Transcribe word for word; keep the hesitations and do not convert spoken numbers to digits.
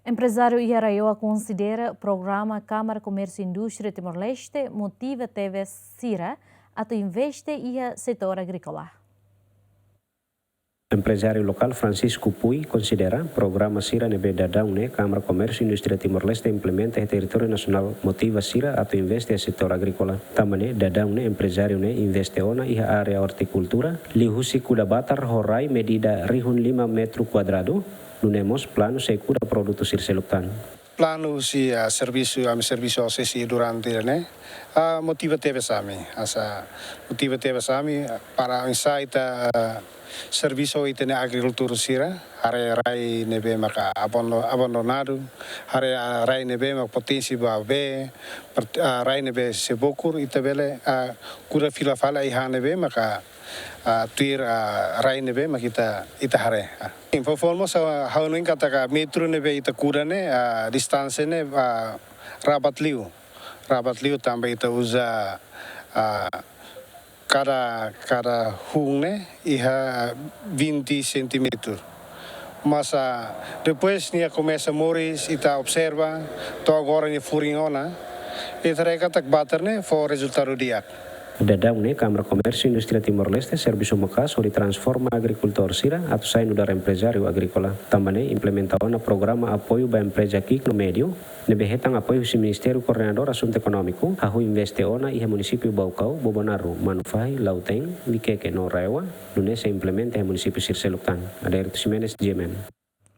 Emprezáriu iha RAEOA konsidera programa Kámara Komérsiu Indústria Timor-Leste motiva tebes sira atu investe iha setór agríkola. Emprezáriu lokál Francisco Puy konsidera programa sira ne'ebé daudaun ne'e Kámara Komérsiu Indústria Timor-Leste implementa iha territóriu nasionál motiva sira atu investe iha setór agríkola. Tanba ne'e daudaun ne'e emprezáriu ne'e investe ona iha área ortikultura, liuhusi kuda batar ho rai medida rihun lima metru kuadradu, nune'e mós planu sei kuda produtu sira seluk tan. Planu husi, ah, servisu, ami servisu O C C durante ne'e, ah, motiva tebes ami, hanesan motiva tebes ami para oinsá ita, ah, servisu ita-nia agrikultór sira, haree rai ne'ebé maka abondo-, abandonadu, haree, ah, rai ne'ebé maka potensi ba bee, per-, ah, rai ne'ebé sei bokur, ita bele, ah, kuda fila fali ai-han ne'ebé maka, ah, tuir, ah, rai ne'ebé maka ita, ita haree. Ah. Info formo sa ha'u hanoin katak metru ne'ebé ita kuda ne'e, ah, distánsia ne'e, ah, rabat liu. Rabat liu tanba ita uza, ah, kada, kada hun ne'e iha vinte sentímetru. Mas, ah, depois nia komesa moris, ita observa, to'o agora nia furing ona, ita haree katak batar ne'e fó rezultadu di'ak. Daudaun ne'e Kámara Komérsiu Indústria Timor-Leste servisu maka'as hodi transforma agrikultór sira atu sai nu'udar emprezáriu agríkola. Tanba ne'e implementa ona programa apoiu ba empreza ki'ik no médiu, ne'ebé hetan apoiu husi Ministériu Koordenadór Asuntu Ekonómiku, hahú investe ona iha munisípiu Baucau, Bobonaro, Manufahi, Lautém, Viqueque no RAEOA, nune'e sei implementa iha munisípiu sira seluk tan. Adérito Ximenes, G M N.